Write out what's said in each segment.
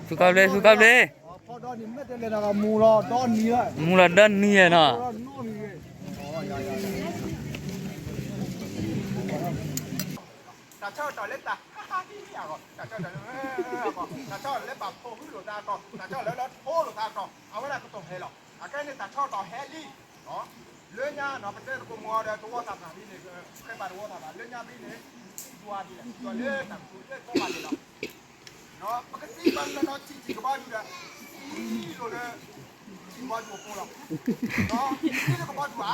သုကဘျ့ သုကဘျ့, မူလီၤဒီနံၤနီၤ. တၢ်ဆၢကတီၢ်လၢတၢ်ဟးဟးဟံးဟံးအဂီၢ်, တၢ်ဆၢကတီၢ်လၢ, တၢ်ဆၢကတီၢ်လၢဘၣ်ဖိးဟုလိာ်သးအကီၢ်, တၢ်ဆၢကတီၢ်လၢလၢထိလိာ်သးအကီၢ်, အဝဲဒၣ်ကတီၢ်ဟဲလီၤ. အခဲအံၤန့ၣ် တၢ်ဆၢကတီၢ်ဟဲလံ, လၢညါနီၤ ပတဲသကိးမီၤဒီး တဝီသးပှၢ်လံန့ၣ်, ဃဲဘၣ်တဝီသးပှၢ် လၢညါဘံန့ၣ်, ယွၤဒ်လဲၣ် ယွၤလၢတၢ်ကတိၤလၢကီဘၣ်န့ၣ်လီၤ. ပကသံပှၤကညီထံထံကဘီယူၤဒီး, သံလိာ်လၢထံကဘီယူၤအဃိလီၤ. သံလၢကဘီယူၤဧါ,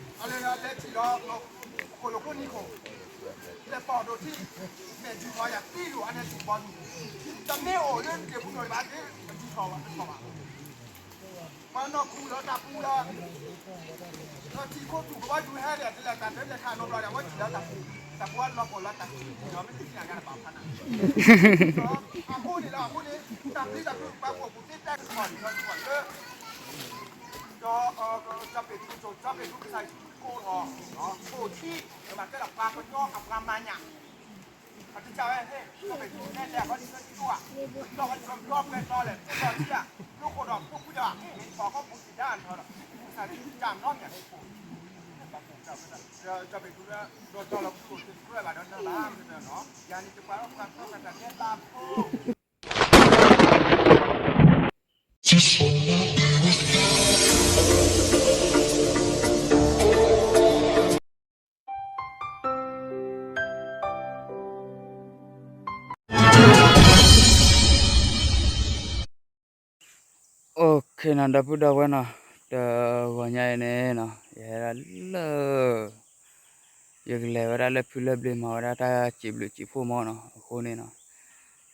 အလဲၤလဲၤထံၣ်လီၤ, ခိၣ်လိာ်ခိၣ်နံၤခိၣ်, လဲၤပိာ်ဒိၣ်ထံ, မဲာ်ဒုးထီၣ်ယၤသံလိာ်အါန့ၢ်ထံကဘီယူၤ, တမ့ၢ်အိၣ်လၢတၢ်ပူၤနီၢ်ဘၣ်သ့ၣ် ပဒုးထီၣ်ဘၣ်တထီၣ်ဘၣ်. ပှၤနီၢ်ခိလီၤတၢ်ပူၤလီၤ, ဒီးထံခိၣ်ထူၣ်ကဘီယူၤဟဲဒီး တလဲၤတၢ်ဒၢးလဲၤခးနီတဘျီဒီး အဝဲထံၣ်လီၤတၢ်ပူၤ, တၢ်ပူၤအလီၤပှီၢ်လီၤတၢ်ထံထံဒီး မ့ၢ်တထံၣ်အဂၤတဘၣ်ဖးနၤ, အဃိန့ၣ်လီၤ. အဃိန့ၣ် တၢ်ပျံၤတၢ်ဖုးပှၤပိာ်ပူၤသ့တၢ်ကပီၤန့ၣ် လီၤတပီၤလၢ ဒီး ကၠီၣ်ပ့းထူ, ကၠီၣ်ပ့းထူကစၢ်ယ့ၣ်ၡူးခရံာ်ကိးထီၣ်, အိၣ်ထံ, ကဘၣ်ကဲဒီးပှၤကညီအပှၤမၤညၣ်, အတကးဝဲဟဲ, ကၠီၣ်ပ့းထူနဲၣ်လဲၤဃီလံာ်စီဆှံကိးဧါ, ဒီးဃီလံာ်စီဆှံဒီပှဲၤတီလဲၣ် သ့ၣ်ဒီးထံဧါ, လိၣ်ဃိဒီးဖိခွံဒီး, မ့ၢ်တပီၤဃီပူၤစံးဒၣ်အထီဒီး, ကစၢ်ယ့ၣ်ၡူးတၢ်နီတမံၤဟဲခိၣ်, ကၠီၣ်ပ့းထူဒီး ဒီးကၠီၣ်လီၤပူၤအိၣ်သ့ၣ်တကြၢးဘၣ်ဒီးနၢၤဘၣ်မ့ၢ်နီၤ, ယၤန့ၣ်တပှၤဒီးပှၤကီၢ်ကတၢၢ်တဲဘၣ်ဖိ OK နီၤ ဒီပုၢ်ဒီဝဲၢ်နီၤ, တဂီၤညါအံၤန့ၣ်နီၤ ယဟဲဒၣ်လၢ ယကလဲၤဝဲဒၣ်လၢဖုလၢၢ်ဘျ့မၤဝဲဒၣ်တၢ်စံးဘျုးစံးဖှိၣ်မီၢ်နီၤ, အဃိန့ၣ်နီၤ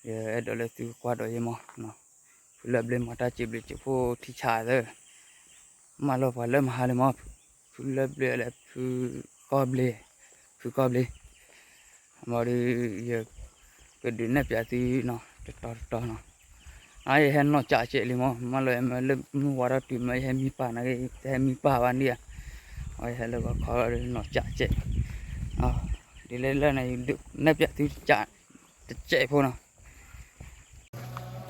ယအဲၣ်ဒိးလၢသုကကွၢ်ဒီးယမီၢ်နီၤ, ဖုလၢၢ်ဘျ့မၤတၢ်စံးဘျုးစံးဖှိၣ်ထံဆးသၢ, မၢလီၤပှၤလၢမဟါလံမီၢ်, ဖုလၢၢ်ဘျ့လၢဖုကီၢ်ဘျ့, ဖုကီၢ်ဘျ့ ဘၣ်ဒီး ယကဒုးနဲၣ်ပၠးသုနီၤ တတီၤတတီၤနီၤ, အယဟဲနီၢ်ကၠးကဲးလံမီၢ်, မၢလီၤယမ့ၢ်လၢမုၢ်ဝါထီၣ်တုၤမၢယဟဲမံပၢ်နာ်က့, တဟဲမံပၢ်ဘၣ်န့ၣ်ဧါ, အယဟဲလၢဂီၤခီလီၤဒီးနီၢ်ကၠးကဲး, ဒ်လဲၣ်လၢန့ၣ် ယဒုးနဲၣ်ပၠးသုကၠးတကဲးဖိနီၤ,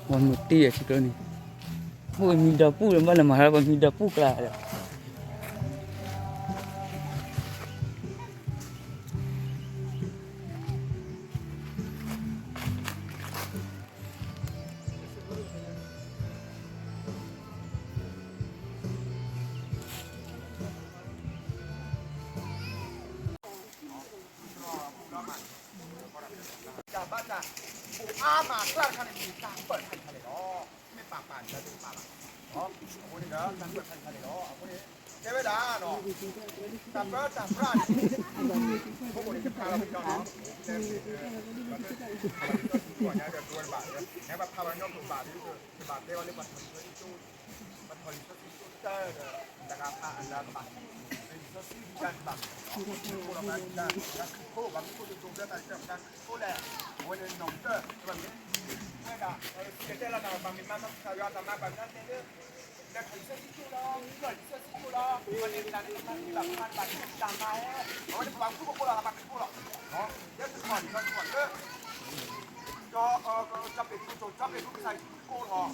ပှၤမုၢ်တံၢ်အထံကျိန့ၣ်, ပှၤမံဒီပုၢ်လၢဘၣ်လၢမၤဟါ ပှၤမံဒီပုၢ်ကျါဒီး တၢ်ဘၣ်တၢ်, အိၣ်အါမးအကျါတခါန့ၣ် မ့ၢ်တၢ်ပၢၢ်တခါန့ၣ်လီၤ. မ့ၢ်ပၢ်ပၢ်န့ၣ် တၢ်ပၢၢ်တခါန့ၣ်လီၤ. အဃိန့ၣ်ဒီး တၢ်ပၢၢ်တခါန့ၣ်လီၤ. အဃိန့ၣ် တဲဝဲဒၣ်နီၤ, တၢ်ပၢတၢ်ပြးန့ၣ် ဖိန့ၣ် တဖးလီၤပကီၢ်နီၤ, တဲဝဲဒၣ် ပှၤညါဒီး တဝဲတဘၣ်, နဘၣ်ဖးပှၤကညီကျိာ်ဘၣ်ဒီး တဘၣ်တဲဝဲလၢပှၤထီၣ်လံာ်စီဆှံကၠိ, ပှၤထီၣ်လံာ်စီဆှံကၠိတၢ်ဒီး တဂၤဖးအလၢကဘၣ်, လံာ်စီဆှံကၠိတၢ်တဘၣ်မ့ၢ်နီၤ, ခိၣ်လီၤပှၤတၢ်တၢ်ခိၣ် ဘၣ်မနုၤခိၣ်တဒိးဘျၢသးလၢတၢ်တၢ်ခိၣ်လဲၣ်, အဝဲန့ၣ်နီၢ်ကတၢၢ် တဘၣ်မ့ၢ်, ဝဲဒၣ် ပှၤစံၣ်တဲၤတဲလီၤတၢ် ပှၤမ့ၢ်မၤနီၢ်ကစၢ်ယွၤတၢ်မၤ ပှၤကညီတဲလၢ လၢထီၣ်လံာ်စီဆှံကၠိလီၤ, လီၢ်လံာ်စီဆှံကၠိလီၤ, ပှၤန့ၣ်တၢ်န့ၣ်တမၤသံဘၣ် ပှၤတဘၣ်တၢ်မၤဝဲ, အဝဲန့ၣ်ပှၤဖုၣ်ဖိလီၤ ပှၤဖုၣ်ဖိလီၤ, လၢတခီၣ်န့ၣ် လၢတခီၣ်လၢ ကၠီၣ်ပ့းထူ, ကၠီၣ်ပ့းထူကစၢ်ယ့ၣ်ၡူးခရံာ်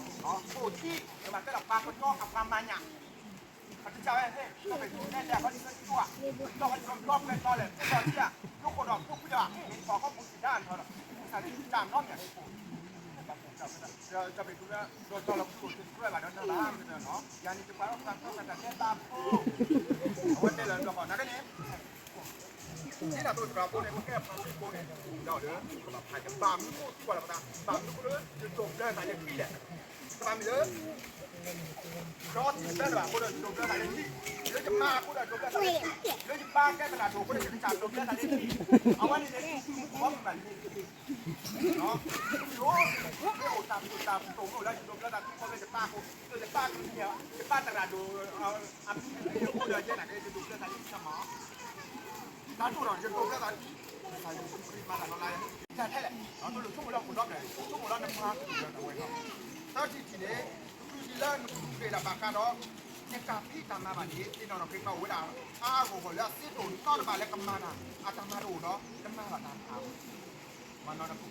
ကိးထီၣ်, အိၣ်ထံ, ကဘၣ်ကဲဒီးပှၤကညီအပှၤမၤညၣ်, အတကးဝဲဟဲ ကၠီၣ်ပ့းထူနဲၣ်လဲၤဃီလံာ်စီဆှံကၠိဧါ, ဒီးဃီလံာ်စီဆှံဒီပှဲၤတီလဲၣ် သ့ၣ်ဒီးထံဧါ, လိၣ်ဃိဒီးဖိခွံဧါ, မ့ၢ်တပီၤဃီပူၤစံးဒၣ်အထီဒီး ကစၢ်ယ့ၣ်ၡူးတၢ်နီတမံၤဟဲခိၣ်, ကၠီၣ်ပ့းထူဒီး ဒီးကၠီၣ်လီၤပူၤအိၣ်သ့ၣ်တကြၢးဘၣ်ဒီးနၢၤဘၣ်မ့ၢ်နီၤ, ယၤန့ၣ်တပှၤဒီးပှၤကီၢ်ကတၢၢ်တဲဘၣ်ဖိ, အဝဲတဲလၢၤဒီးဃီ နာ်က့န့ၣ် စ့တၢ်သိၣ်တြၢ်ဖိန့ၣ် ပကဲပှၤစ့ၢ်ကီးန့ၣ် ဒီးလၢ ကဘၣ်ဖးယဘၣ်မနုၤဃိသံကွၢ်လီၤပသး ဘၣ်မနုၤဃိလၢ ယဒိးဘျၢသးလၢခရံာ်လဲၣ်, တဘၣ်မ့ၢ်လၢ ဒီးတဘျၢသးဘၣ်အဃိဒီး ယဒိးဘျၢသးလၢခရံာ်, လၢယမါအဃိဒီး ဒိးဘျၢသးလၢခရံာ်, လၢယဘါကဲသရၣ်ဒိၣ်အဃိဒီး ယကစၢ်ဒိးဘျၢသးလၢခရံာ်, အဝဲန့ၣ်န့ၣ် မူခိၣ်ဘီမုၢ်ဘၣ်န့ၣ် မ့ၢ်အိၣ်တၢ်သူၣ်တၢ်တိာ်မ့ၢ်အိၣ်လၢ ယဒိးဘျၢသးခရံာ်ဖိလၢယပၢ်အဃိ, ယပၢ်ကမံၤ, ယပၢ်သရၣ်ဒိၣ် အမံၤအဃိဒီးယဲနာ်က့ ယဒိးဘျၢသးလၢခရံာ်မး, တၢ်တိၢ်ဒီး ယဒိးဘျၢသးလၢခရံာ်, ကစၢ်ယ့ၣ်ၡူးခရံာ်မၤတၢ်လီၤလးယၤ, ယတၢ်ထဲလဲၣ်, ဒီးတလိၣ်ဆိကမိၣ်လၢဟီၣ်ခိၣ်ဒီဘ့ၣ်, ဆိကမိၣ်လၢနမၤကတၢၢ်ဝဲလီၤ, သၢထံၣ်တထံၣ်န့ၣ် ခရံာ် လၢနကထူၣ်ဖျဲးတၢ်ဘၣ်ဃးဒီး နတၢ်ဖံးတၢ်မၤဘၣ်န့ၣ် သ့ၣ်နီၣ်ထီၣ်က့ၤပှၤအိၣ်ဝဲဒၣ်အါအါဂီၢ်ဂီၢ်လၢအသ့တအိၣ်နီတဘ့ၣ်လၢကမၤတၢ် အတၢ်မၤတအိၣ်ဒီး တမၤဘၣ်တၢ်အါအါဂီၢ်ဂီၢ် မၤနီၣ်တၢ်ဖိ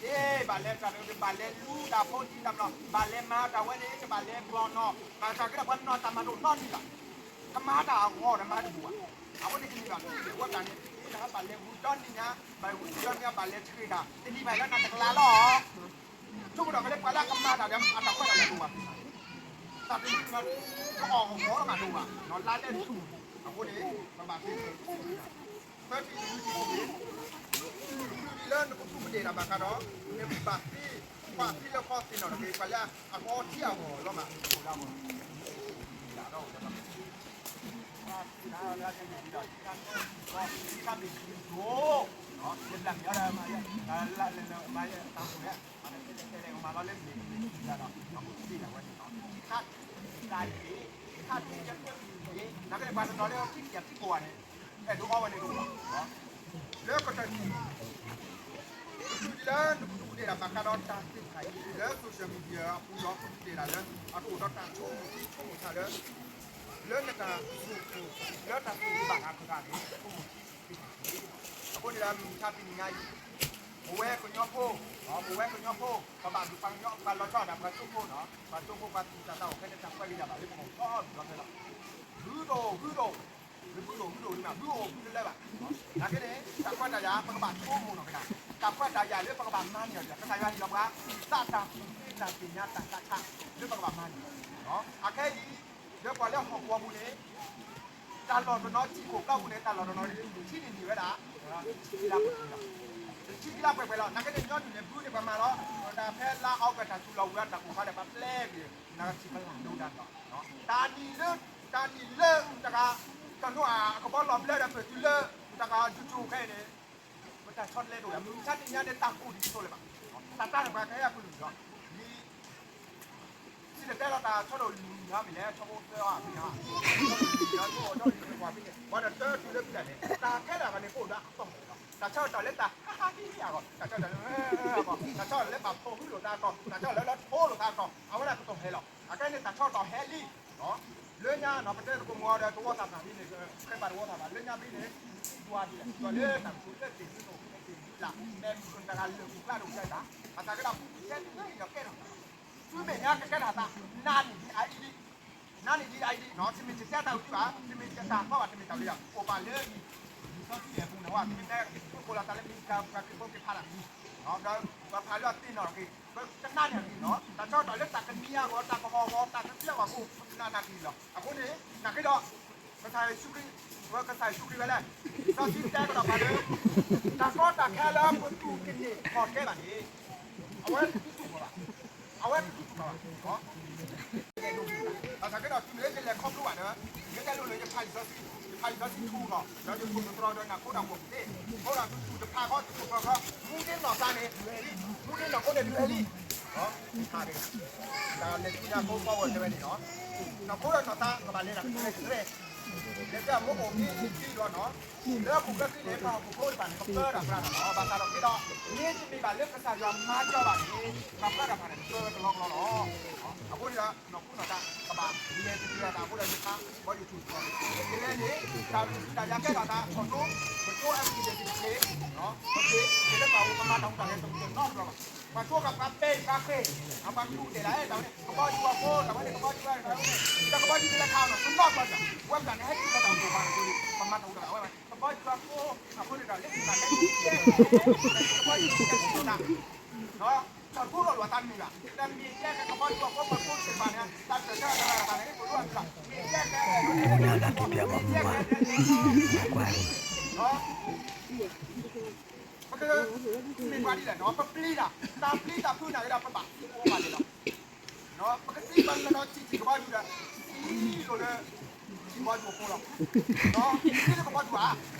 အ့ ဘၣ်လဲၤတၢ် ဘၣ်လဲၤလူတၢ်ဖိတံၢ်တၢ်မနီၣ် ဘၣ်လဲၤမၤတၢ်ဝဲန့ၣ် တဘၣ်လဲၤဘျီၣ်နီၣ် ဘၣ်တၢ်ကဲဒၣ်ပှၤနီၢ်တၢ်မၤတအိၣ်နီတမံၤဘၣ် ကမၤတၢ်အဂီၢ်ဒီးမၤတဘူၣ်ဘၣ် အဃိန့ၣ်တမံၤဘၣ် ဝဲတၢ်န့ၣ် ဘၣ်လဲၤဝံၤဒီနံၤညါ ဘၣ်ဝံၤဒီနံၤညါ ဘၣ်လဲၤဆှံတၢ် တနံၤဘၣ်လၢနတကလၤလီၤ ဆိကမိၣ်ဒီးကလဲၤပှၤလၢအကမၤတၢ်ဒီး အတၢ်ကွဲးတၢ်လၢတအိၣ်ဘၣ် တၢ်တမံၤ ကအီၣ်မ့ၤမ့ၤတအိၣ်ဘၣ် လါလဲတဆူၣ် အဃိန့ၣ် ပဘၣ်သ့ၣ် သၢထံၣ်လွံၢ်ထံၣ် လၢနကထူၣ်ဖျဲးတၢ်ဘၣ်ဃးဒီး နဘၣ်သ့ ပှၤဖံးလၢခီသ့ၣ်နီၣ်တက့ၢ် ပှၤလၢအကီထံအဂီၢ်လီၤမး အိၣ်လၢအဂီၢ် နာ်က့န့ၣ် ပှၤတနီၤလၢထံၣ်က့ၤထံၣ်ကိးဂၤန့ၣ် အဲၣ်ဒိးအီဝဲန့ၣ်တအိၣ်ဘၣ် လၢကတၢၢ်တံၢ် ကထူၣ်ဖျဲးလၢနကထူၣ်ဖျဲးတၢ်ဘၣ်ဃးဒီးတၢ်သ့ၣ်တဖၣ်အံၤ လၢ social media အပူၤဒီး ကထူၣ်ဖျဲးတၢ်လၢ အတအိၣ်ဒီးတၢ်ဆိကမိၣ်သံဆိကမိၣ်ဆးလၢ လၢနတၢ်ဆိကမိၣ် လၢတၢ်ဆိကမိၣ်ဘၣ်ဃးတဂၤန့ၣ် ဆိကမိၣ်သံသ့ၣ်တဖၣ်အံၤ အဃိန့ၣ်ဒီး မုၢ်မဆါတနံၤညါအံၤ ပဝဲကညီဖိ ပဝဲကညီဖိ ပဘၣ်ဒုးပှၤကညီ ပှၤလီၤဆီဒၣ်ပှၤဆိကမိၣ် ပှၤဆိကမိၣ်ပှၤသူၣ်စၢ်သးဘီၣ်ဖဲန့ၣ် တၢ်ကွဲးလံတၢ်ဘၣ်လၢပကီၢ်ဒီဘျီဖဲလီၤ ဂုၤဒိၣ်ဂုၤဒိၣ် ဂုၤဒိၣ်ဂုၤဒိၣ်န့ၣ် ဂုၤအိၣ်ဂုၤတလၢဘၣ် နာ်က့န့ၣ် တၢ်ခွဲးတၢ်ယာ် ပကဘၣ်ဆိကမိၣ်နီၣ်က့ၤတၢ် တၢ်ခွဲးတၢ်ယာ်လၢပကဘၣ်မၤန့ၢ်အီၤဒီး ကစၢ်ယွၤဟ့ၣ်လီၤပှၤ သးတၢ်ကူၣ်သ့တၢ်သ့ၣ်ညါတၢ်သးဆး လၢပကဘၣ်မၤန့ၢ်အီၤ အခဲအံၤ လၢပှၤလၢဟီၣ်ကဝီၤပူၤန့ၣ် တၢ်လီၢ်တနီၤထံခိၣ်ကီၢ်ပူၤန့ၣ် တၢ်လီၢ်တနီၤန့ၣ် ထံန့ၣ်န့ၢ်ဝဲဒၣ် ထံခံလါပှဲၤပှဲၤလီၤ ထံခံလါပှဲၤပှဲၤလီၤ နာ်က့န့ၣ် ညီနုၢ်န့ၣ် ဘုန့ၣ်ပှၤမၤလီၤ ဒီးဖဲလါအီကူးတၢ်ထူၣ်လီၤဝံၤအီၤ တၢ်ကူၣ်ခါဒီးပှၤပျဲက့ၤ နာ်က့ထံကလါဒိဒၣ်ဒီး တၢ်နံၣ်လၢ တၢ်နံၣ်လၢတဂၤ တၢ်နိအကဘီလီၤဘျၢဒီးပၢၢ်တုၤလၢ တၢ်ကယူၤကၠိခဲအံၤန့ၣ် ပတၢ်ဆီတလဲတအိၣ်ဘၣ် မုၢ်မဆါတနံၤညါန့ၣ် တၢ်ကူၣ်ဒ်သိးလၢၤဘၣ် တၢ်တၢ်န့ၣ်ပှၤကဟဲအကလုၢ်ဒီး လံ စံၣ်တဲၤတဲလီၤတၢ်ဆီတလဲလံၤမ့ၢ်လဲၣ် ဆီဖိသၢအီၤမ့ၢ်လဲၣ် ဆီဖိသၢအီၤမ့ၢ်လဲၣ် ပှၤဒီးတၢ်တုၤလၢပျၢၤန့ၣ် တၢ်ခဲလၢာ်ဘၣ်န့ၣ် ပအိၣ်ဒီးအကတီၢ်လီၤ တၢ်ဆၢကတီၢ်လၢတၢ်ဟးဟးဟံးဟံးအဂီၢ် တၢ်ဆၢကတီၢ်လၢ အဂီၢ် တၢ်ဆၢကတီၢ်လၢဘၣ်ဖိးဟုလိာ်သးအကတီၢ် တၢ်ဆၢကတီၢ်လၢလၢဖိးလိာ်သးအကတီၢ် အဝဲဒၣ်ကတီၢ်ဟဲလီၤ အခဲန့ၣ်တၢ်ဆၢကတီၢ်ဟဲလံ လၢညါနီၤ ပတဲသကိးမုၢ်အီၤဒီးတဝီသးဖးဖဲန့ၣ် ခဲပာ်တဝီသးဖး လၢညါဖဲန့ၣ် ဒွးဒ်လဲၣ် ဒွးလၢတၢ်ကဆိးလၢသ့ၣ်ဒုးသိး သ့ၣ်ဒုးလၢ် မဲာ်မုၢ်ကနၣ်ဂၤလၢာ်ပူၤကျါတအိၣ်ဖျဲၣ်သး ဘၣ်သးကဒီး ပူၤဖျဲၣ်တဖျဲၣ်အံၤဒီးကဲထီၣ်သး သုမဲာ်ညါကကဲထီၣ်သး နၤန့ၣ်ဒ်အအံၤဒ် နၤန့ၣ်ဒ်အအံၤဒ်နီၤ တမ့ၢ်တတဲတၢ်အုးဘၣ် တမ့ၢ်တၢ်ဖီဘၣ် တမ့ၢ်တၢ်ဝံၤဘၣ် အိၣ်ဘၣ်လၢ လံာ်စီဆှံအပူၤန့ၣ်ဝဲ တမ့ၢ်တဲ ခိၣ်လီၤသးလၢမ့ၢ်တၢ်ပှၤခရံာ်ဖိက့ၤဖးတၢ်န့ၣ် ဒီးပှၤဖးလၢအသ့ၣ်နီၣ်က့ၤ ပကနၣ်န့ၢ်အဂ့ၢ်နီၤ တၢ်ဆၢကတီၢ်လၢတၢ်ကနံၤအဂီၢ် တၢ်ကဟီၣ်ဂီၤ တၢ်ကပျဲအဂီၢ်အဃိ ပကနၣ်န့ၢ်အဂ့ၢ်လီၤ. အဃိန့ၣ် နာ်က့ဒီး ကစၢ်ယ့ၣ်ၡူးခရံာ် ပကစၢ်ယ့ၣ်ၡူးခရံာ်ဝဲလဲၣ် လံာ်စီဆှံတဲကဒီးပှၤလၢ တၢ်ကီတၢ်ခဲလၢပတူၢ်ကန့ၢ်ခီၣ်ကဲဘၣ်န့ၣ် အဝဲတတူၢ်ဘၣ် အဝဲတတူၢ်ဘၣ်ဘၣ် ဘၣ်ဆၣ်ကဒီးတုၤလၢယလဲၤခီဖျိဘၣ်ဒီး ယတဲလိၤလိၤယဖးလံာ်စီဆှံ ယဖးလံာ်စီဆှံထူၣ်ဒီး ဒီးယသိၣ်သတြီၤဒီးနၢ်ခိတၢ်အိၣ်ဖှိၣ်သ့ အဃိဒီးကတူၢ်တဖးဃီ တတူၢ်ဖးဃီ မူန့ၢ်နီၢ်သးန့ၣ် မူန့ၢ်နီၢ်ခိန့ၣ်တဂဲၤလံ တၢ်လဲၤဆူညါဖိပှၢ်ဝဲၢ်တဲဝဲန့ၣ်နီၤ နီၢ်ခိဒီးနီၢ်သးကဘၣ်လဲၤတၢ်တြဲၤတြဲၤ လဲၤတၢ်မိၢ်အိၣ်မံမံဒီးနီၤ လၢအပူၤကွံာ်န့ၣ် ပှၤဟီၣ်ခိၣ်ဖိတဖၣ်န့ၣ် ကပၢတၢ်ပြးတၢ်နီၤ ဘၣ်ဆၣ်ဒီးက့ဒီး မ့တမ့ၢ်ဘၣ်လၢကစၢ်ယွၤမၤစၢၤဘၣ်န့ၣ် ပှၤပြးတၢ်ပြးန့ၣ် ကပၢဝဲကလီကလီလီၤ. အဃိန့ၣ်ဒီး နီၢ်ခိနီၢ်သးကဘၣ်လဲၤတၢ်တြဲၤတၢ်အဃိဒီး ယဖးဘီယူၤထူၣ် ယလဲၤန့ၣ် တၢ်တၢ်ယၤကဲထီၣ်သးထီၣ်ကျိ ပကျိအမံၤဒဲးတက့ၢ် ပက့ၤ က့ၤလၢပှၤအိၣ်ပမၤတၢ်ဟူးတၢ်ဂဲၤတနီတဘျီဘၣ် ပှၤကျိကပှၤပဲာ်ပှၤဃ့ၢ် ပှၤတူၢ်တဲာ်လၢအဲၣ်တၢ်ဝဲန့ၣ် ကဘီယူၤအဃိ တၢ်ဝဲန့ၣ် ကဘီယူၤဝဲတၢ်ဝဲန့ၣ် ဒီးကဘီယူၤကလဲၤခးအီၤနီၤ တနီတဘျီဘၣ် ဝဲပျၢ်န့ၣ် ဟဲတုၤလီၤတၢ်အိၣ်ဖှိၣ်ဘၣ်န့ၣ် ပမၤတၢ်ဟူးတၢ်ဂဲၤဝဲ ကဘီယူၤအဃိ အဃိန့ၣ်ဒီး လၢပျၢ်န့ၣ် ကဘီယူၤကဲထီၣ်သး ဒီး တၢ်ကူလီၤလိာ်အသးတမံၤဘၣ် တမ့ၢ်ကဲကဘီယူၤအဃိ ပှၤကိးစ့ၢ်ဘၣ်န့ၣ် တၢ်တၢ်တၢ်တၢ်တၢ်န့ၣ် ပလိၣ်အမံၤလီၤ မ့ၢ်ကဲကဲ မ့ၢ်ကဲကဲ ပကမ့ၢ်ပှၤဒ်လဲၣ်နီၤ ပပျံၤတၢ် တၢ်ပျံၤတၢ်ဖုးနၢ်က့ဒီး ပဘၣ်သံအိၣ်ဘၣ်န့ၣ်လီၤ ပကသံပှၤကညီထံၣ်ထံၣ်ကဘီယူၤဒီး သံလိာ်လၢ ထံၣ်ကဘီယူၤအဃိလီၤ သံလၢကဘီယူၤဧါ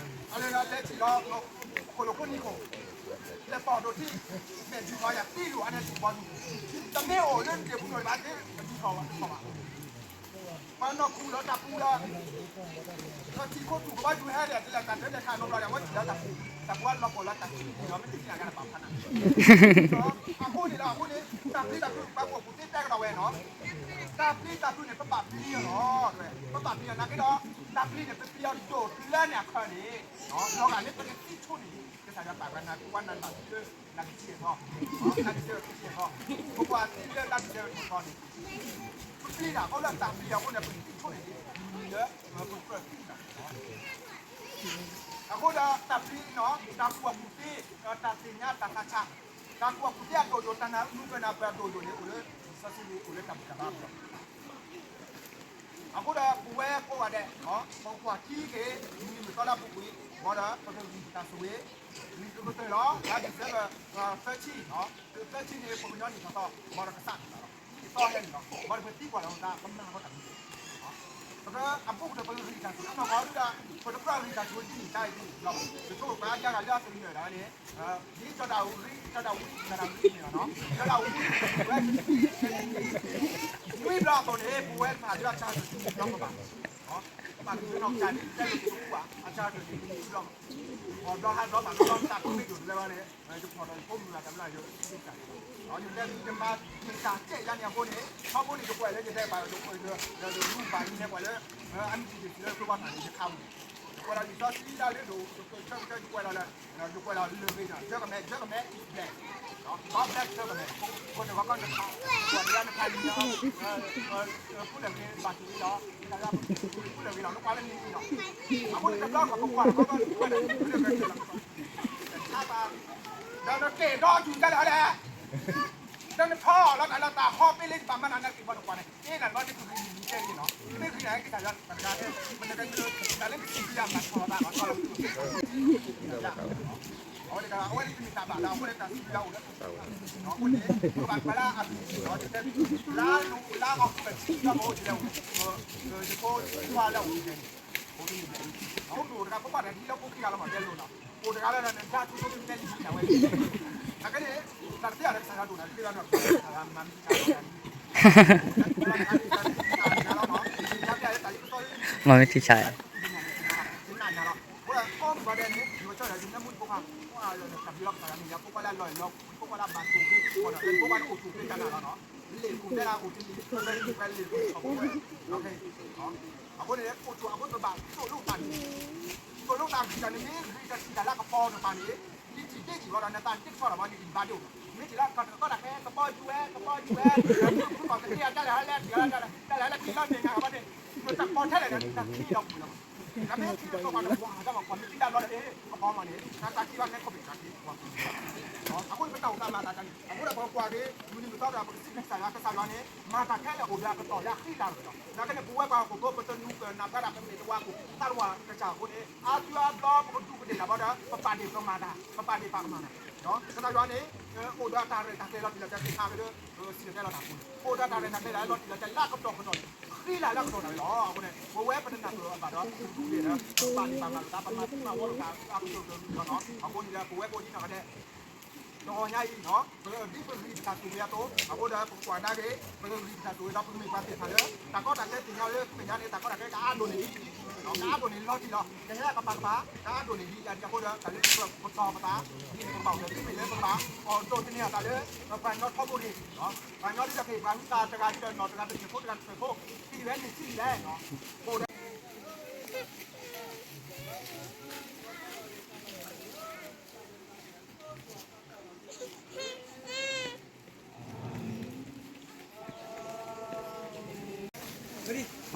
အလၢလဲၤထံၣ်လီၤ ခိၣ်လိာ်ခိၣ်နံၤခိၣ် လဲၤပီၢ်ဒိၣ်ထံ မဲာ်ဒုးထီယၤသံလိာ်အါန့ၢ်ထံၣ်ကဘီယူၤ တမ့ၢ်အိၣ်လၢနဒ့ၣ်ပူၤနီၢ်ဘၣ်သ့ ပဒုးထီၣ်ဘၣ်တထီၣ်ဘၣ် ပှၤနီၢ်ခူၣ်လီၤတၢ်ပူၤလီၤ ဒီးထံၣ်ခိၣ်ထူၣ်ကဘီယူၤဟဲဒီး တလဲၤတၢ်တလဲၤခးနီတဘျီဒီး အဝဲထံၣ်လီၤတၢ်ပူၤ တၢ်ပူၤအလီၤပီၢ်လီၤတၢ်ထံၣ်လီၤ မ့ၢ်တထံၣ်အဂၤတဘၣ်ဖးနၤ အဃိန့ၣ်လီၤ အဃိန့ၣ် တၢ်ပျံၤတၢ်ဖုး ပှၤကူၣ်သ့တဲကဒီးဝဲနီၤ, တၢ်ပျံၤတၢ်ဖုးန့ၣ် ပဘၣ်ပျံၤအီၤလီၤ, ပဘၣ်ပျံၤအီၤနာ်က့ဒီး တၢ်ပျံၤန့ၣ် ပပျံၤအီၤဒိၣ်တုၤလၢန့ၣ်အခါန့ၣ်, လီၤဂာ်လၢပကသံဆိန့ၣ် ကစၢ်ယွၤပာ်ပှၤနၤ ကွၢ်နၤလၢ နကစံၣ်အသီ, နကစံၣ်အသီ, ပကွၢ်သံလၢတၢ်ပျံၤတၢ်ဖုးအသီန့ၣ်, ပပျံၤတၢ်အဃိလၢတၢ်ပျံၤအဃိန့ၣ် ပကသံဆိန့ၣ် လၢပကြၢးသံတၢ် အဃိဒီးတၢ်ပျံၤနီၤ တၢ်ကူၣ်ဘၣ်ကူၣ်သ့, ဒီးတၢ်သ့ၣ်ညါတၢ်သးဆး, တၢ်ကူၣ်ဘၣ်ကူၣ်သ့အဒိၣ်ဒိၣ် တၢ်နၢ်မူကနၢ်ပၢၢ်အဒိၣ်ဒိၣ်န့ၣ် အိၣ်လၢလံာ်စီဆှံ အိၣ်လၢတၢ်ဘူၣ်တၢ်ဘါအပူၤလီၤ. အဃိဒီးပဝဲကိးဂၤဒဲး ပကွၢ်ထံက့ၤ မုၢ်နံၤမုၢ်သီလၢအပူၤကွံာ် ဘၣ်ဒီးပကဂံၢ်တၢ်ဆိၣ်ဂ့ၤ, နံၣ်ကကတၢၢ်လီၤ လါ December သၢဆံ, သၢဆံန့ၣ် ပှၤကညီနံၣ်ထီၣ်သီ ဘၣ်ဒီးကစၢ်နံၣ်ထီၣ်သီ နံၣ်သီဟဲန့ၣ်လီၤ. ဘၣ်ဒီးပသံကွၢ်လီၤသး ပမၤလီၤတၢ်မနုၤ ပကအဘူးကတၢၢ် ပကဂံၢ်တၢ်ဆိၣ်ဂ့ၤနီၢ်ကီၢ်ဒုဒီး ပတကြၢးဂံၢ်တၢ်ဆိၣ်ဂ့ၤဒ်န့ၣ်တၢ်အံၤဒ်န့ၣ်လီၤ. ယဆိကမိၣ်ပှၤအါဒၣ်လၢအသနၢၣ်ဒၣ်န့ၣ် ဒ်ကၠီတၢ်ဝံ ကၠီတၢ်ဝံ ကၠီတၢ်ဝံန့ၣ်လီၤနီၤ, ကၠီတၢ်ဝံ ဝံဘျီအသိးန့ၣ် ပဝဲတဖၣ်လၢအစှၤတၢ်န့ၣ် ဘျီကဘၣ် ပဘၣ်က့ၤနီၢ်ကစၢ်န့ၣ် တဲလိာ်ကပူၤဘၣ် အစှၤတၢ်န့ၣ် ဝံဘျီ အဘျီဟးဘျီဘၣ်ဘျီဘျီ တၢ်ကိးမ့ၢ်ဒိၣ်တလဲဘၣ်န့ၣ် ယဖီၣ်ဒီးယဖိမုၣ်ဂၤတၢ်မျၢ်ယိၤ ယတဲယမၤတၢ်ကဲယါန့ၣ်အဃိန့ၣ် ထီဘိန့ၣ် ယကွဲးလၢယတဲပာ်ဒီး ယလူၤဘၣ်ယနဲၣ်ကွဲးလၢ အမံၤတံၢ်တံၢ်လၢကျိဘၣ်တၢ်န့ၣ် ယခးဝံၤ ယကွဲးလီၤလံာ်စီဆှံဒၣ်လၢဒိၣ် ယဆၢကဆၢယကွဲးလီၤလၢ ယကွဲးလီၤလၢဂ့ၤဒီး German German is black, God bless German, အဃိန့ၣ် ဝဲကီၢ်တခါ ကွၢ်တဂၤနခါလံ ဖူလၢာ်ဂ့ၤဘၣ်တဂ့ၤလီၤ ဖူလၢာ်ဂ့ၤလီၤ နကွၢ်လၢနံၤလီၤ အဃိန့ၣ် တဘျီကီၢ်ပကွၢ်လီၤ ကီၢ်ဖူလၢာ်ဂ့ၤလီၤ နကွၢ်လၢနံၤလီၤ ဒီးနကဲၣ်ဒီးတူၢ်ကလဲၣ် ဒီးနထီၣ်လီၤနၤလၢတၢ်ဟီၣ်ဘ့ၣ်လၢယဘၣ်မၤနၤနက့ၤဘၣ်နကွၢ်န့ၣ် က့ၤနၤလီၤနကဂံၢ်နံၤတဲဂ့ၤလီၤ မ့ၢ်ဂံၢ်နၤက့ၤတၢ်လီၤတၢ်တဂၤမ့ၢ်နကဲၤလၢတၢ်လၢကစံးဘျုးယၤမၤထီၣ်ဘၣ်ဘၣ်ထီၣ်လီၤ အဝဲန့ၣ်တဂၤ အဝဲန့ၣ်တမ့ၢ်တၢ်ဘၣ်ဒီး အဃိန့ၣ်တၢ်စံးဘျုးယၤအိၣ်လၢ အဃိန့ၣ် ပဘၣ်ကွၢ်လၢအဘျုးလီၤ ယတဲ လါ လါအီးကူး ထံလီၤမအိၣ်ဒ်လဲၣ် ယဖိခွါလၢအအိၣ်ဒ်လဲၣ်န့ၣ် အိၣ်တဂၤဖိခွါတဂၤ ထံလီၤဖိခံဂၤလီၤမး တဲလိၤနီၤ အိၣ်တဂၤလၢနဒါထူဖိတမ့ၢ်လံ ဒ်ဝဲ အကဲန့ၣ် တၢ်တသ့အီၤလၢကစၢ်ယွၤဒိၣ်နၤ တသ့လီၤနီၤ မၤမံၤ မ့ၢ်ထံဆါ လ့ၣ်ခိၣ်တဲလၢအအိၣ်တလံၤ အဃိန့ၣ် အိၣ်ဆိးအဃိပဘၣ်သိၣ်လိတၢ်န့ၣ် သိၣ်လိတၢ်ဂံၢ်တၢ်န့ၣ် မ့ၢ်ဂံၢ်တၢ်ထံၣ်တၢ်လၢကပီၤတဖၣ်န့ၣ် လံတံၢ်ဒ့ၣ်ကံၢ်ဝဲဒီး နသးတ့ကထီၣ်ဒီးဘၣ်န့ၣ် ကဘၣ်ဒိၣ် မ့ၢ်ထံၣ်လၢကီၢ်တကီတၢ်ခဲ ကပီၤယူၤဝဲ ကပီၤယူၤဝဲ ကပီၤကသ့အတၢ်လဲၤဟဲလဲၣ် တၢ်လဲၤဟဲလဲၣ် တၢ်လဲၤဟဲလဲၣ် တံၢ်လီၤန့ၣ် နၤဘၣ်န့ၣ် နတၢ်ကပီၤထဲလဲၣ်ဒီး နတၢ်ထံၣ်ဒီးပူၤလီၤ နမ့ၢ်ထံၣ်ဒီးကပီၤ နကွၢ်တၢ်မၤကွၢ် မ့ၢ်ထံၣ်တၢ်ဘျီဒီး အ့ၣ် ကပီၤမးန့ၣ် နတၢ်ထံၣ်ဘၣ်နဲခိၣ်ဘ့ၣ်တၢ်ထံၣ် အဃိန့ၣ် ပတၢ်အိၣ်သးမၤသးတၢ်န့ၣ် အဃိဒီးပကွၢ်က့ၤ မုၢ်နံၤမုၢ်သီဒီး ပကစံးဘျုးကစၢ်ယွၤ ကစၢ်ယွၤန့ၣ် မၤတၢ်ခဲလၢာ်အိၣ်ဒီးအကတီၢ်လၢအဃံလၤတကတီၢ် နာ်က့န့ၣ် ပဝဲပှၤဟီၣ်ခိၣ်ဖိ ပတနူၤကနၣ်ဘၣ်ဒၣ် ပမ့ၢ်တဝါခိၣ် သးတဝါကစၢ်အဃိန့ၣ် အါစုအါဘျီ ပကဒူးကဒ့ၣ်တၢ်ဘျီဒီး ပပာ်ဒ့ၣ်ပမၤတၢ် ပပာ်ဒ့ၣ်ပာ်ကမၣ်တၢ် ကစၢ်ယွၤန့ၣ် အိၣ်ဒီးတၢ်ရဲၣ်တၢ်ကျဲၤလီၤတံၢ်လီၤဆဲး သ့ၣ်ခါက့ၤဒီး စံၣ်တဲၤတဲလီၤတၢ်အဃိန့ၣ် အိၣ်ဒီးတၢ်ရဲၣ်တၢ်ကျဲၤလီၤတံၢ်လီၤဆဲး လၢအကတီၢ်ကတီၢ်န့ၣ် ဃံလၤလၢအကတီၢ်တၢ်န့ၣ်လီၤ. အဃိန့ၣ် ပဝဲပတနၢ်ပၢၢ်အဘၣ်ဒီး ပဒူးကဒ့ၣ်ဒီး ပပာ်ဒ့ၣ်ပာ်ကမၣ်တၢ် ပမၤသံမၤဝီလိာ်သး အကတီၢ်ကတီၢ်လီၤ. အဃိန့ၣ်ဒီး ပဝဲကိးဒ်နီၢ်ဂၤဒဲး တဂီၤညါအံၤနီၤ ပဒ်ပဂံၢ်ပတၢ်ဆိၣ်ဂ့ၤအသိး အဃိဒီး ပကကွၢ်ကဒါက့ၤ ပကဂံၢ်ပတၢ်ဆိၣ်ဂ့ၤဒီး ပကမ့ၢ်ပှၤသ့ၣ်တဖၣ်လၢ တၢ်ကီတၢ်ခဲသ့ၣ်ညါလၢ မဲာ်ညါန့ၣ် တၢ်ကီတၢ်ခဲကအါဒိၣ်န့ၢ်ဒံး ကအါဒိၣ်န့ၢ်လီၤတံၢ်လီၤ ကဟဲကပၤကပၤ ကအါဒိၣ်န့ၢ်ဒံး အဃိဒီး တၢ်လၢပတီၢ်ပသး ဒ်န့ၣ်ပဘၣ်အိၣ်ဒီး ဒ်မ့ၢ်လၢပကဘၣ် အီၣ်ဒိးသန့ၤအသးလၢ ပှၤကညီထီဘိန့ၣ် ပှၤကညီဒ်သိးက့ၤ ပှၤဟုသးတဂၤဒီးနီၢ်တဂၤတစဲးဖိတဂၤတစဲးဖိ သံဝဲန့ၣ်သံလဲၣ်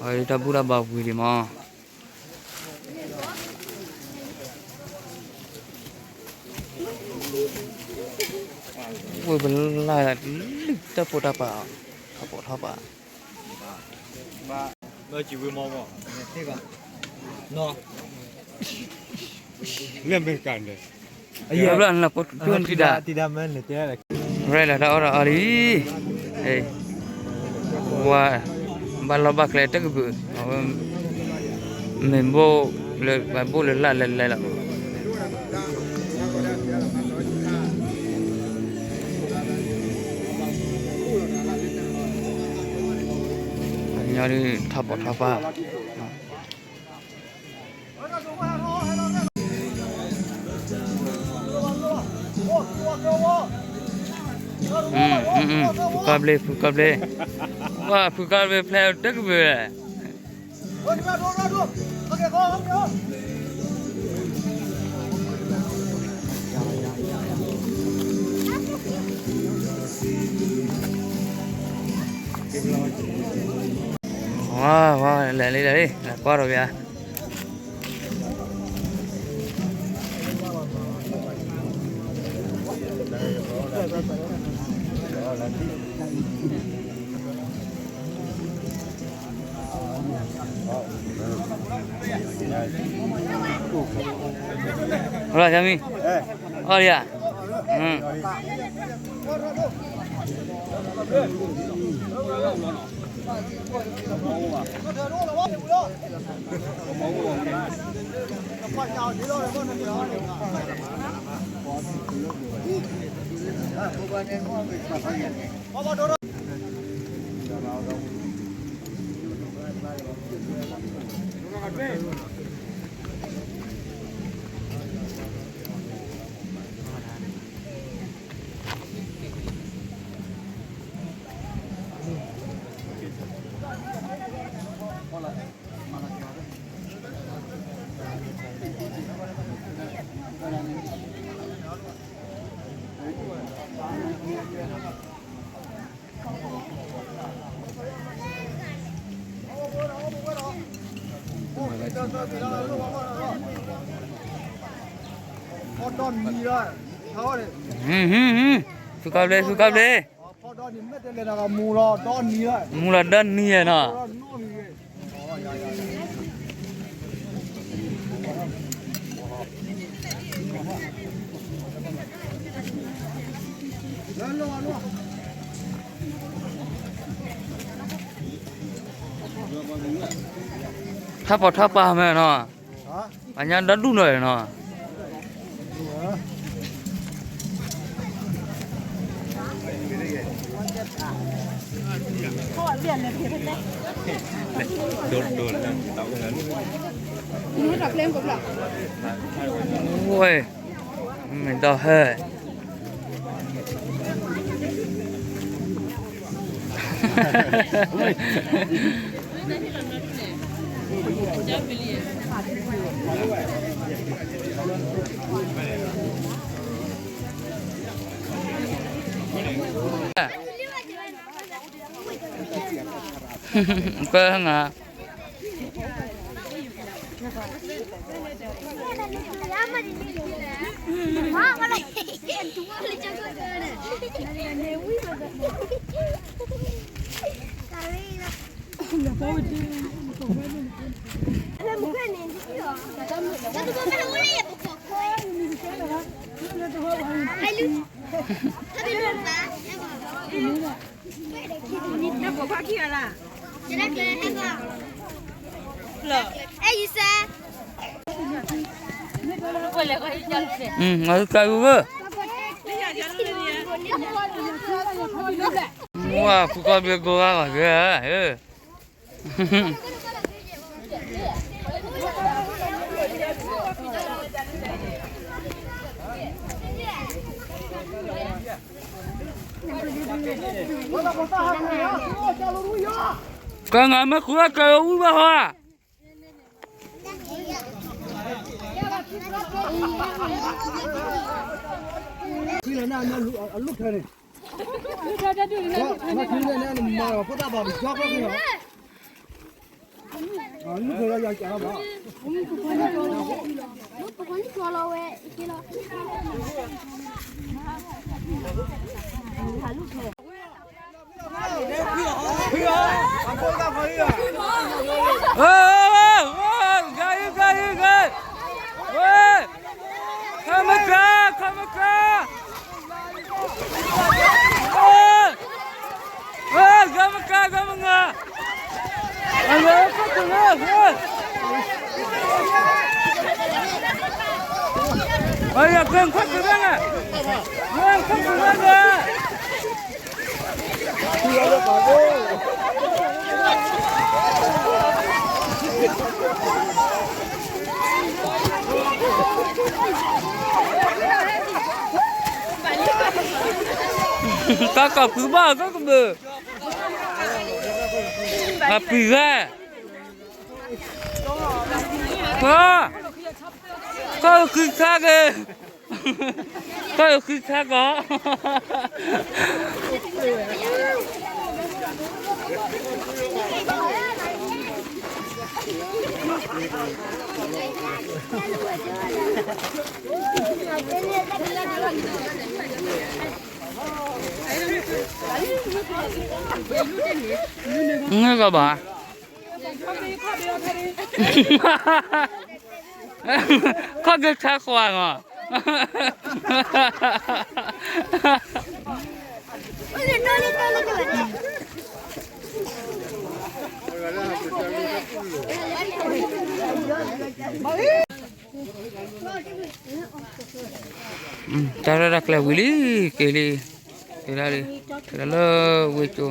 အိၣ်ဒီး အတၢ်ဘူၣ်တၢ်ဘါဝံၤဒံးမး, ဝံၤပလၢ်လံ တၢ်ပိာ်တၢ်ပာ် ထီၣ်ပိာ်ထီၣ်ပာ် လၢအမဲရကၤန့ၣ် အဘျီနလၢပိာ်ထူၣ်ထူၣ်န့ၣ်ထံဒၣ် ရဲၣ်လီၤတၢ်အီၣ်တၢ်အီလံ, ဝါ ဘၣ်လီၢ်ဘၣ်ကျဲတကဘုး အဝဲ မ့ၢ်ဘိၣ်လၢ ဘၣ်ဘိၣ်လၢလၢ်လဲၤလဲၤလီၤ. ညီဒ်ထီၣ်ပိာ်ထီၣ်ပာ် အ ဖုကီၢ်ဘျ့ ဖုကီၢ်ဘျ့, ဝါ ဖုကီၢ်ဘျ့ဖျဲးတကဘၢၣ်. ဝါ ဝါ လဲၤလံ လဲၤလံ လဲၤကွၢ်ဒီးဗျာ. ဟိုလာ Sammy, အီၣ်လံဧါ. ဖုကီၢ်ဘျ့ ဖုကီၢ်ဘျ့, မူလီၤဒီနံၤနီၤ. ထါပီၤထါပၤမ့ၢ်နီၤ, ပှၤညါဒီဒူၣ်နီၤနီၤ. ဝဲ, မ့ၢ်ဒီဟဲ ကဲငါ ဝါ ဖုကီၢ်ဘျ့ကိးဂၤဂီၤဂ့ၤ, ကဲငါမ့ၢ်ဃုအကဲဝံဘၣ်ဟီဧါ. ခီမကၤ ခီမကၤ, ဂီၤမကၤ ဂီၤမနၤ, အဝဲခီၣ်တုၤလၢ, အယၤကၢၢ်ခီၣ်တုၤလၢ, ခီၣ်တုၤလၢ, ပ ကီၢ်ကီၢ်ဖုဘၣ်ကီၢ်ကဘုး, အပှံၤဂၤ, ကီၢ်, ကီၢ်ဃုဆါက့ၤ, ကီၢ်ဃုဆါကီး ငဲၢ်ကီးဘၣ်, ခီၣ်က့ၤဆါခွါနီၤ. တၢ်ရဲၣ်တၢ်ကျဲၤဝံၤလံ, က့ၤလံ, က့ၤလၢလံ, က့ၤလၢလၢဝ့ၢ်ကၠိ.